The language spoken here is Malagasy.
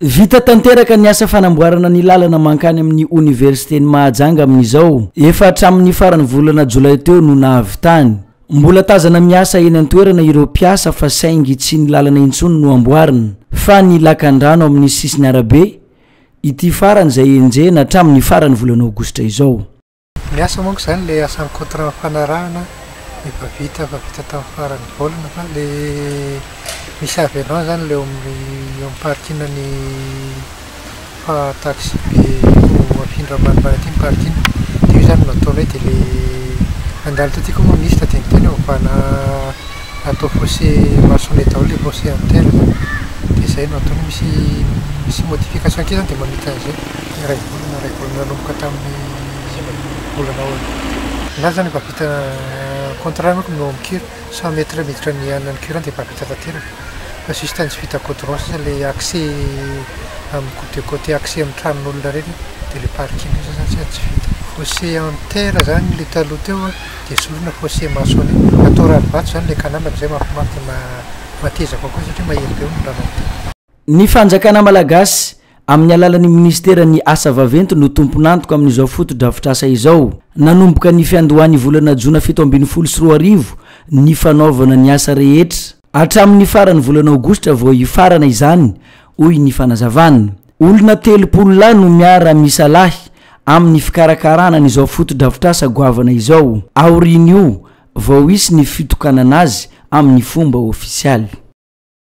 Vita tanteraka ny asa fanamboarana ny lalana mankany amin'ny oniversiten'i Mahajanga amin'izao. Efa hatramin'ny faran'ny volana jolay teo no nahavitany. Mbola tazana miasa eny an-toerana ireo mpiasa fa saingy tsy ny lalana intsony no amboarina fa ny lakandrano amin'ny sisin'ny arabe, ity farany izay enjehina hatramin'ny faran'ny volana aogositra izao. Ny asa manko izany ilay asan'ny contrat nifanarahana efa vita efa vita tamin'ny faran'ny volana fa le misy avenant izany ilay eo amin'ny eo amin'ny parking ny fa taxi be io afindra ambanimbany aty ny parking dia io izany no nataonay dia le nandalo taty koa moa ministre dia niteny hoe ovana atao fossé maçonné daholo ilay fossé en terre izany dia izay no ataony misy misy modification kely izany dia mamita an'izay. Iray volana, iray volana nanomboka tamin'ny volana Ny ahy zany efa vita contrat manko no amin'ny cure, 100 mètres miditra ny an'ny cure dia efa vita tanteraka fa juste ny tsy vita goudron sisa le accès amin'ny de côté accès amin'ny tranon'olona ireny dia le parking io sisa zany tsy vita. Fossé en terre zany le taloha teo dia soloina fossé maçonné, atao rarivato zany le canal amizay mafimafy dia mateza kokoa satria mahery be hono ny rano amin'ity. Ny fanjakana malagasy, amin'ny alalan'ny minisiteran'ny Asa vaventy no tompon'antoka amin'izao fotodrafitrasa izao. Nanomboka ny fiandohan'ny volana jona 2017 ny fanaovana ny asa rehetra. Hatramin'ny faran'ny volana aogositra vao hifarana izany, hoy ny fanazavana. Olona 30 lahy no miara-misalahy amin'ny fikarakarana an'izao fotodrafitrasa goavana izao. Aorian'io vao hisy ny fitokanana azy amin'ny fomba ofisialy.